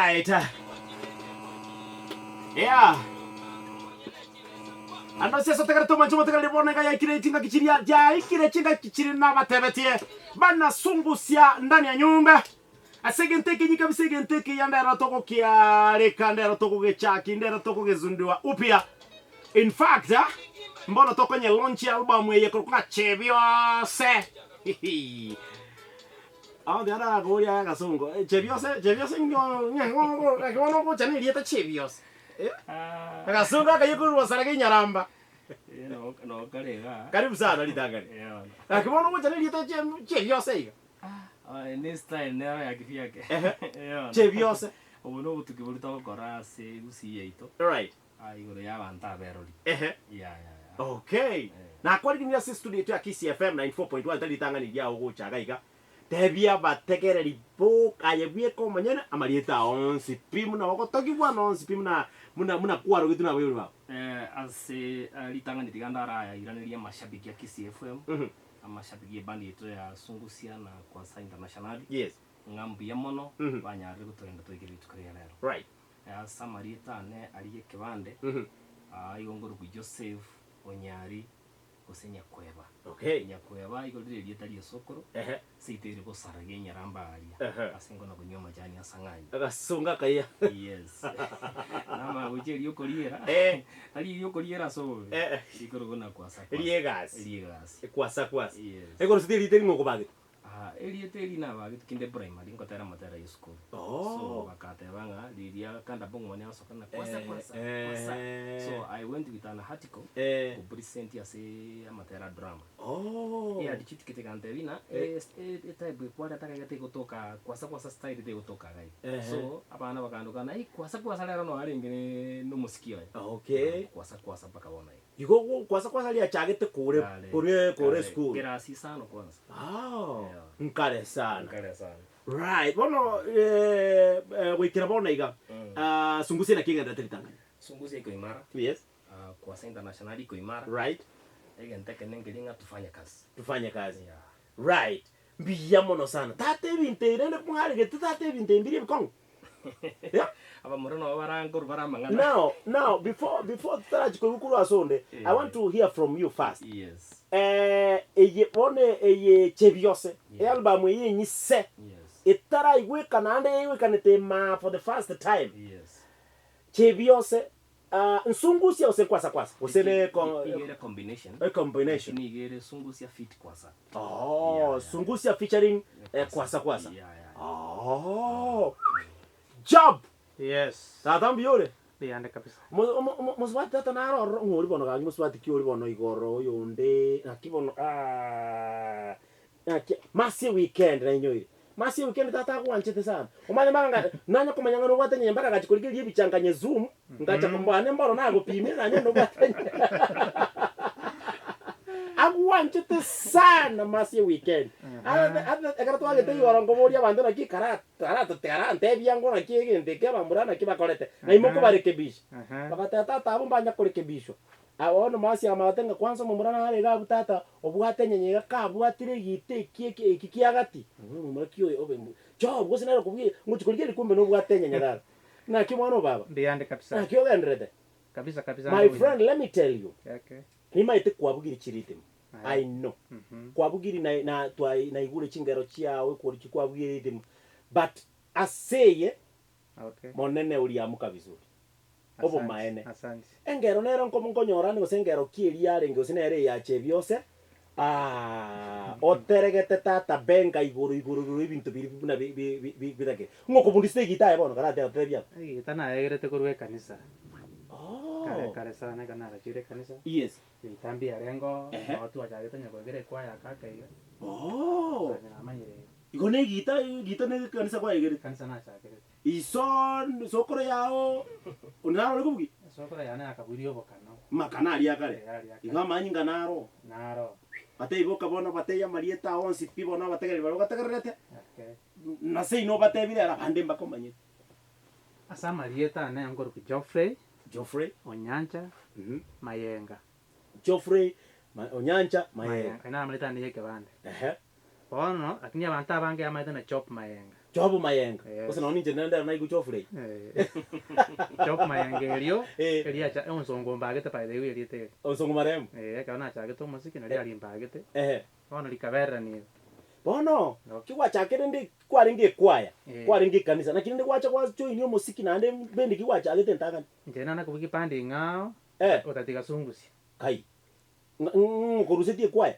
Alright. Yeah. Ando ase asotegerete omwancho omotegereri bono iga yaikire chingaki chiria yaikire chingaki chiri nabatebetie banasungusia ndani ya nyumba ase egento ekenyi kabisa egento ekiya ndero togokiareka ndero tokogechaki ndero tokogezundua upya in fact mbono tokonye launch album eye korokwa ng'a Chebiose hihi. Abanto bande barakoboria aya agasongo, Chebiose, Chebiose ng'o ng'o naki bono ogocha na erieta Chebiose? Eh, agasongo akayia korwa Sarage Inyaramba. Nokare igaa. Karibu sana ritang'ani. Naki bono ogocha na erieta Che- Chebiose iga? Ne style nero ya kivyake. Ehe. Chebiose. Obo nobotuki boria togokora ase Gusii yaito. Right. Igoro y'abanto aberori. Ehe. Ya, ya, ya. Okay. Nakwariginirie ase estudio yaito ya Kisii FM 94.1 tari ritang'ani riao gocha iga iga. Tebia abategereri boka aye bweka omonyene amarieta ao onsi pi buna ogotogigwa na onsi pi buna buna buna kwarogetwe na abaibori bao. Ase ritang'ani tiga ndarairanerie amashabiki a Kisii FM, amashabiki y'ebandi yaito ya Sungusia na Kwasa Internationali, Yes. ng'a mbuya mono banyarire gotorenda toike rituko ria rero. Right. Ase amarieta ane aria ekebande, igo nkorokwa Joseph Onyari gose Nyakweba. Okay. Nyakweba igo rire erieta ri'esokoro, Ehe. seito ere gosaragia enyaramba aaria, Ehe. ase nkona konywa amachani asang'anyi. Agasonga akaiya. Yes. Namanya gochia erio okoriera, Eh. tari erio okoriera ase obobe, Eh, eh. rikorokwa buna kwasa kwasa. Riegasi. Riegasi. Kwasa kwasa. Yes. Ekero erieta ring'o okobagete? Erieta eri nabagetwe kinde primary ngotera amatera ya esukuru. So bakateba ng'a riria kanda bong'one asoka na kwasa kwasa kwasa. So I went with an article ko present ase amatera a drama. Eadichitikete egantebia ng'a etype ekwareta iga tegotoka kwasa kwasa style tegotoka iga iga. So abana bakandoka ng'a kwasa kwasa rero noyo arenge nomosiki oye. Kwasa kwasa mpaka bono iga. Igo kwasa kwasa riachagete kore Kare, kore kore kare, esukuru. Kerasi isano kwanza. Ah, Yeah. nkare sana. Nkare sana. Right, bono eh, eh, goikera bono iga Mm. ah, sungusia naki egenderete ritang'ani? Sungusia iko imara. Yes. Ah, Kwasa International iko imara. Right. Egento ekenene nkeri ng'a tufanye kazi. Tufanye kazi. Yeah. Right. Mbuya mono sana. Tata ebinto ebi rende mwaregete tata ebinto ebi mbire ebikong'u. Yeah. Abamura nabo barankorwa bare amang'ana. Now, now before before tutarachi koigwa korwa ase onde, I want to hear from you first. Yes. Eh, eye bono eye Chebiose, Yeah. ealbum eye enyise, Yes. etaraigweka naende yaigwekanete maa for the first time. Yes. Chebiose, ah, nsungusia gose nkwasa kwasa gose ne ko- Iga ere combination. a combination. Lakini iga ere sungusia feat kwasa. Oh, Yeah, yeah. Sungusia featuring eh, Kwasa Kwasa. Yeah, yeah. Oh. Job. Yes. Tata mbuya ore? Mbuyande kabisa. Mo- mo- mo- Mosubati tata naro ororo ng'ori bono gaki mosubati ki ori bono igoro oyonde naki bono aah naki masi weekend nainyoire. Masi weekend tata agwanchete sana. Omanye mpaka nga nanya komanya ng'a nobwate nyenya mpaka agachi korigereria ebicha nkanye zoom ngacha mbwane mboro nagopimire nanye nobwate Agwanchete sana masi weekend. Ekero twagete igoro nkoboria abanto naki kara karantebia ngo naki egento eke abamura naki bakorete, na ime okobarekebisha. Bagateba tata abwo mbanya korekebishwa. Bono masi amagete ng'a kwanza omomura nare iga abwo tata obwate enyenya iga kabwatire egito eki eki eki kia gati, omomura ki oyo obe mbu job gose nere okobua ngochi korigereria kumbe nobwate enyenya tata. Naki omwana o baba? Mbuyande kabisa. Naki ogendererete? Kabisa kabisa My ndi buya. friend let me tell you, Okay. nimaete kwabugire chirhythm, Aye. I know. Mhm. Kwabugiri na na twai naigure chingero chiao ekori chikwabugire rhythm, but ase eye Okay. monene uliamka vizuri. Asante, Obomaene. asante. Engero nero nko nkonyora ande gose engero ki eria yarenge gose nere eyacha ebiose, aah oteregete tata benga igoro igoro igoro ebinto biria buna bi bi bi bi bitake. Ng'o okobundisete egita aye bono karate otebie aba? Egita naegerete korwa ekanisa. Kare Oh. kare sana ekero narachire ekanisa, Yes. egita mbiarengeo, Ehe. nabo twachagete onye koegera ekwaya aka ake iga. Oh. Onye namanyire igo. Igo na egita egita na ekanisa kwaegerete? Ekanisa nachakerete. Iso sokoro yao onde naro ore kobugia? Sokoro yane akabuirie obokano. Makana aria akare. Ee, aria akare. Igo amanyinga naro. Naro. Batebie boka bono batebie amarieta ao onsi pi bono abategereri baria ogategererete. Okay. Nase inwe obatebire ere abande mbakomanyete. Ase amarieta ane nkorokwa Geoffrey. Geoffrey. Onyancha Mayenga. Geoffrey Onyancha Mayenga. Aye namarieta ane yekebande. Ehe. Bono, lakini abanto abange bamaete na Job Mayenga. Job Mayenga. Yes. Gose nonya ninche nende naigwe Geoffrey. Eh. Job Mayenga erio, Eh. eriacha onsongo mbagete by the way erieta eri. Onsongo marehemu. Eh, ekero nachagete omosiki nario arimbagete. Ehe. Bono rikabererania igo. Bono, Okay. kigwachakire rende kwarenge ekwaya, Eh. kwarenge ekanisa, naki rende gwacha gwajoinia omosiki naende bendi ki gwachagete entang'ani? Inche nana kobugia epande eng'ao, Eh. otatiga sungusia. Kai, ng'a ng'o okorusetie ekwaya?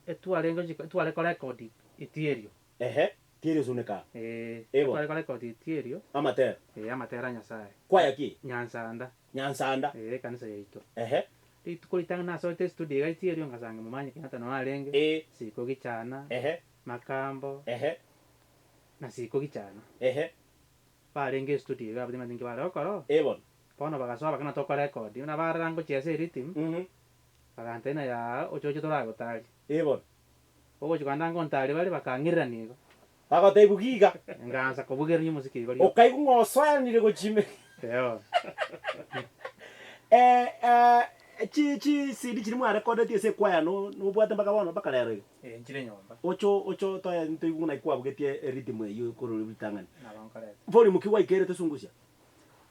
Etwarenge gochika etware korekodi etierio. Ehe, tierio suneka. Ee, Ebo. etware korekodi etierio. Amatera. Ee, amatera a Nyasaye. Kwaya ki? Nyansanda. Nyansanda. Ee, ekanisa yaito. Ehe. Rituko ritang'ani nasoete estudio iga etierio ngasanga Momanyi Kenyatta noo arenge, Ee. Siko Gichana, Ehe. Makambo, Ehe. na Siko Gichana. Ehe. Barenge estudio iga abwo timanyeti inki bare gokora oo. Ee bono. Bono bagasoa bakana tokorekodi, buna barora ngochia ase eritimi, Mhm. bagantebia ng'a yaa oche oche toragotaria. Ee bono. Ogochia kogenda ngontaria bare bakang'irerania igo. Bagotebia bugia iga. Nkaansa kobugereria omosiki igo rioka. Okaigwa ng'a osoanire gochia ime. Ee bono. Eh, eh, chi chi CD chiria mwarekodetie ase ekwaya no nobwate mpaka bono mpaka rero iga? Ee nchire nyomba. Oche oche otoe ntoigwe buna kwabugetie erithimu eyio korwa ritang'ani. Nabo nkorete. Volume ki gwaikerete Sungusia?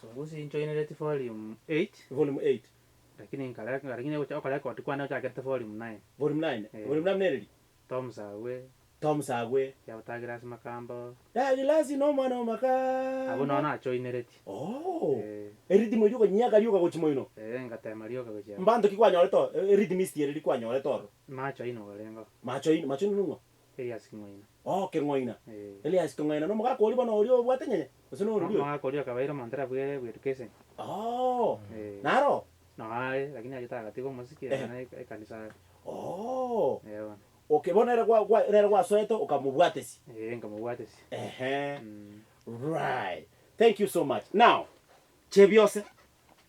Sungusia inchoinereti volume eight. Volume eight. Lakini nkare lakini ogocha okorekodi kwane gochakerete volume nine. Volume nine? Eh. Volume nine nereri? Tom Sagwe. Tom Sagwe. Kiabotagirasi Makambo. Dagilasi nomwana o Makambo. Abwo noo nachoineretie. Oh. Eh. Erithimu eria okonyiaka rioka gochia moino. Eh, ngatema rioka gochia amo. Mbanto ki kwanyorete oo erhythmist ere ri kwanyorete ororo? Macho aino orenge oo. Macho aino, macho aino ning'o? Elias King'oina. Oh, King'oina. Eh. Elias King'oina nomogaka oria bono oria obwate nyenye? Gose noro oria? Omogaka oria okabaire omontere bwe bwe education. Oh. Eh. Naro? Noo are, lakini aye tagatiga omosiki Eh. ere ekanisa are. Oh. Eh bono. Okay, bono ere gwa gwa nere gwasoete okamobwatesia. Eh, nkamobwatesia. Ehe. Mm. Right. Thank you so much. Now, Chebiose,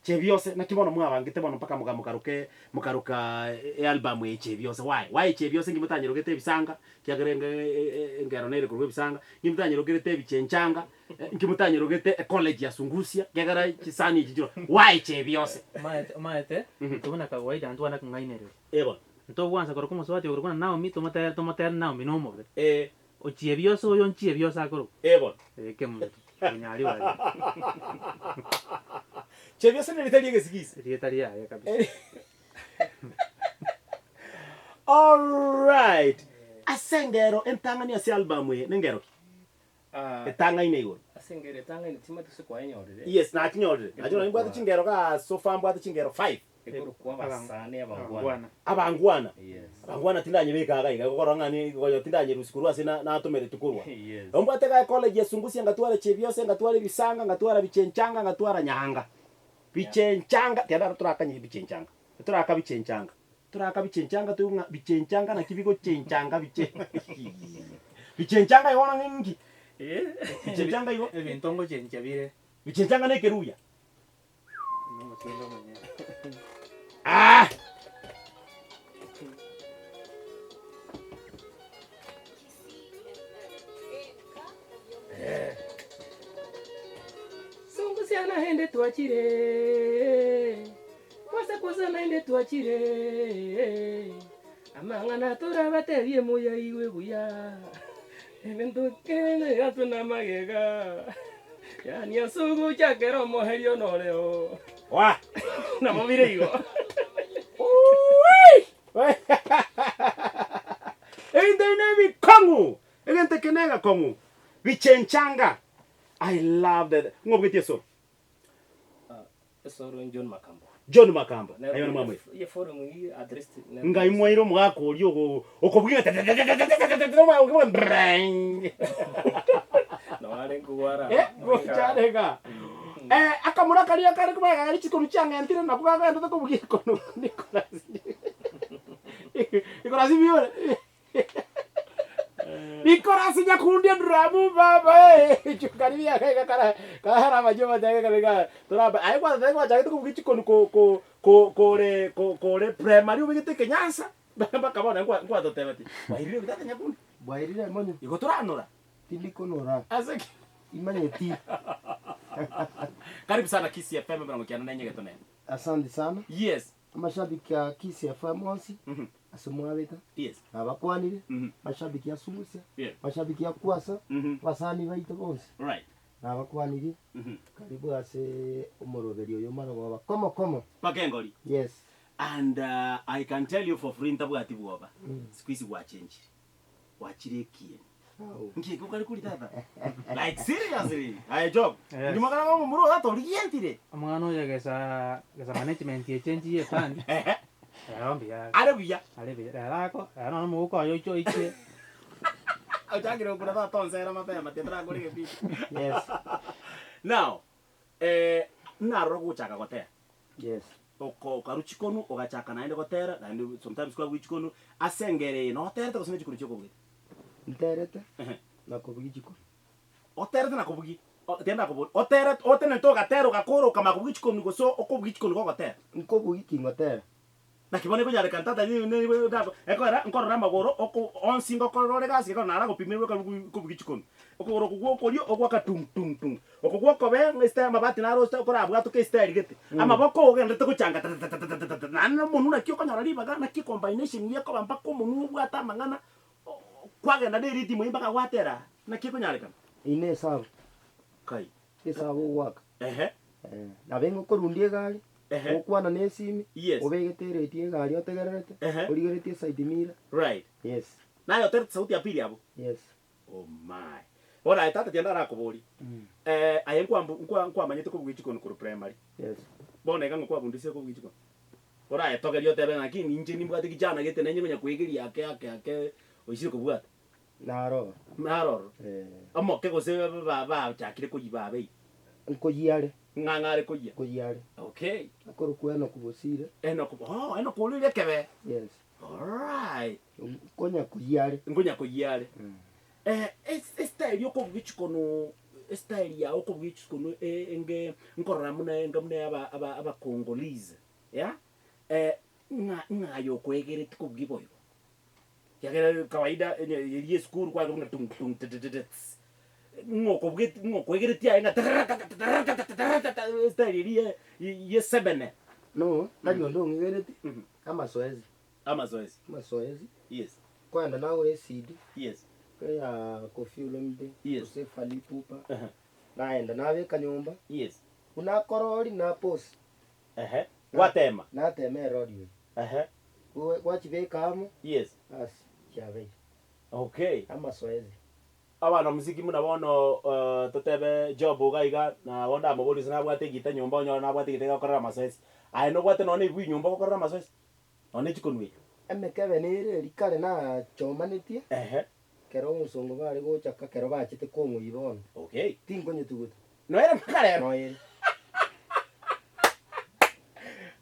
Chebiose, naki bono mwabangete bono mpaka moga mokaroke mokaroka ealbum eye Chebiose, why? Why Chebiose inki motanyerogete ebisanga, ekiagera enge engero nere korwa ebisanga, inki motanyerokerete ebichenchanga, inki motanyerogete ecollege ya Sungusia, ekiagera chisani echi chiro, why Chebiose? Omanyete omanyete, intwe buna kawaida ntwana kong'ainereria. Eh bono. Ntogwansa korokwa omosubati okorokwa buna Naomi tomotere tomotere Naomi nomobe. Eh. Ochie biose oyo nchie biose akorokwa. Eh bono. Eh kemunto. Onyari bare. Chebiose nerieta riegesigisi. Erieta riaye kabisa. Alright. Ase engero entang'ani ase album eye nengero ki? Ah, Etang'aine igoro. ase engero etang'aine timanyeti gose kwayenyorire. Yes, nachinyorire. Nachinyorire nimbwate chingero gaa so far mbwate chingero five. Ekorokwa abasani abangwana. Abangwana. Abangwana. Yes. Abangwana tindanyebeka iga iga gokora ng'a ni goyo tindanyerusia korwa ase na natomeretwe korwa. Yes. Mbwate iga ecollege ya Sungusia ngatwara Chebiose ngatwara Ebisanga ngatwara Bichenchanga ngatwara Nyahanga. Bichenchanga tiga naro torakanye Bichenchanga. Toraka Bichenchanga. Toraka Bichenchanga toigwe ng'a Bichenchanga naki bigochenchanga biche Bichenchanga igo bono ng'a inki? Bichenchanga igo. Ebinto ngochenchia bire. Bichenchanga na ekeruya. Ah! Sungusia naende twachire Kwasa kwasa naende twachire Amang'ana torabatebie moyaigwe buya Ebinto kende gatwe namagega Yaani ase ogocha kera omoerio noreo. Wa! Nabo bire igo. Uuwi! Ebinto ebi nebikong'u, egento eke negakong'u, bichenchanga. I love that. Ng'o obugetie esoro? Esoro John Makambo. John Makambo. Aye bono mwamoira. Ye forum iyi at least. Ngai mwaire omogaka oria ogo okobugia ng'a Noare nkogwara. Eh, gochare iga. Eh, akamura karia kare kobaga gari chikonu chiang'entire nabwo kagenderete kobugia ekonu Nicholas. Nicholas mbiore. Nicholas nyakundi eduramu baba eh, chukari biaga iga kara kara amachio batebe kare iga toraba aye kwanza gwachagete kobugia chikonu ko ko ko kore ko kore primary obegete ekenyansa mpaka bono nkwa nkwatotebeti bwairire buya tata nyakundi. Bwairire monyo. Igo toranora. Tindi konora. Ase ki? Imanyeti. Karibu sana Kisii FM emerongo kianda na enye geto nene. Asante sana. Yes. Amashabiki a Kisii FM onsi. Ase mwabeta, Yes. nabakwanire, Mhm. mashabiki a Sungusia, Yeah. mashabiki a Kwasa, Mhm. abasani baito bonsi, Right. nabakwanirie, Mhm. karibu ase omoroberi oyo marogoba komo komo. Mpaka engori. Yes. And I can tell you for free ntabwati bwoba, siku hizi gwachenchire, gwachire ekieni. Au. Nki eke okare kori tata? Like seriously, aye Job, Yes. ndimo kare omomura oyo tata origientire. Omwana oyo gesa gesa management echenji ye eband, Ehe. rero mbuya are. Are buya. Are buya, rero ako rero nonya omogoko oye oche oiche. Ochakire gokura tata onsere mapema titorakora egepindi. Yes. Now, eh, narora gochaka gotera. Yes. Oko okarwa chikonu ogachaka naende gotera naende sometimes kwabua chikonu ase engero eye noterete gose ne chikonu chiokobugete? Nterete Ehe. na kobugia chikonu. Oterete na kobugia o tiga ndakoboria, oterete otenenete ogatera ogakora okamanya kobugia chikonu gose okobugia chikonu gogotera? Nkobugia kingotera. Naki bono ekonyarekana tata ekogera nkorora amagoro oko onsi ngokorora ore gasi ekero nara gopimerwa ekero kobugia chikonu. Okogoro okwo gwa okorio ogoaka tung tung tung, okwo gwa okobee ng'a esita amabati naro ase okorabwatoke esita eria gete, amaboko ogenderete gochanga tatatatatatatata naende na omonwe naki okonyora ribaga naki ecombination ekoba mpaka omonwe obwate amang'ana kwagenda na eritimo eywo mpaka gwatera aa, naki ekonyarekana? Eyio ne esabu. Kai. Esabu ogoaka. Ehe. Nabo ing'o okorundia egari, Ehe. ogokwana na esimi, Yes. obegete eredio egari otegererete, Ehe. origeretie eside mirror. Right. Yes. Naye oterete sauti ya pili abwo? Yes. Oh my. Bono aye tata tiga ndarakoborie, aye nkwambu nkwa nkwamanyete kobugia chikonu korwa primary. Yes. Bono iga ng'o kwabundisire kobugia chikonu? Orayetogerie otebe ng'aki inche nimbwate kichana gete nainche ngonya koegeria ake ake ake oisire kobwata. Naroro. Naroro. Eh. Omoke gose ba bachakire koyia babeire. Nkoyia are. Ng'a ng'a are koyia. Nkoyia are. Okay. Akorokwa Enock Bosire. Enock, oh Enock orire ekebe. Yes. Alright. Nkonya koyia are. Nkonya koyia are. Eh, estyle yokobugia chikonu, estyle yao okobugia chikonu enge nkorora buna enga buna ya aba aba abacongolese, yeah, ng'a ng'a aye okoegereti kobugia boigo. Ekiagera kawaida onye eria esukuru kware buna tung tung tete tss, ng'a okobugeti ng'a okoegeretie aye ng'a tararatatatataratata estyle eria ya ya esebene. No, tari onde ong'egereti, amasoesi. Amasoesi. Amasoesi. Yes. Nkoenda nagora ecd. Yes. Eya Koffi Olomide, Yes. gose Fally Ipupa. Naenda nabeka nyomba. Yes. Buna akorori na pause. Ehe. Gwatema. Natema erori oyo. Ehe. Gwachibeka amo. Yes. Bas, chiabeire. Okay. Amasoesi. Abana muziki buna bono totebe Job iga iga nabo ndamoborie gose nabwate egita nyomba onyore nabwate egita egokorera amasoesi. Aye nobwate nonye na ebuyu nyomba ogokorera amasoesi? Nonye ne chikonu echi. Emekebe nere eria kare nachomanetie, Ehe. kero omosongo bare gochaka kero bachete kong'oyia bono. Okay. Tinkonyetuguta. Noere mpaka rero? Noere.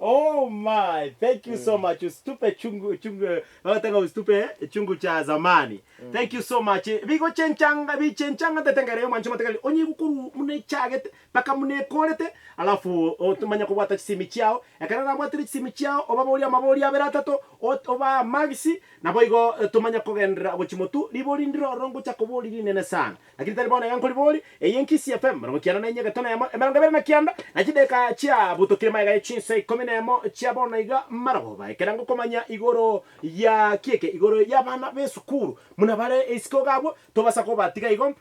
Oh my, thank you so much. Usitupe chungu chungu bagoteba usitupe chungu cha zamani. Thank you so much. Bigochenchanga bichenchanga tetengere omwancho motegereri onye igokuru muna echagete mpaka muna ekorete alafu otomanye kobwata chisimi chiao ekero nabwatire chisimi chiao obaborie amaborio abere atato ot obaa marks Naboigo tomanye kogenderera gochia motwe, ribori ndire ororo ngocha koboria rinene sana. Lakini tari bono iga nkoribori, eye Nkisii FM, emerongo kianda na enye egetone emo, emerongo ebere na kianda, na chidakika chiabutokire magega ye chinsa ikomi na emo chia bono iga marogoba. Ekerengo komanya igoro ya kieke, igoro y'abana b'esukuru, buna bare isiko iga abwo, tobasa kobatiga igo.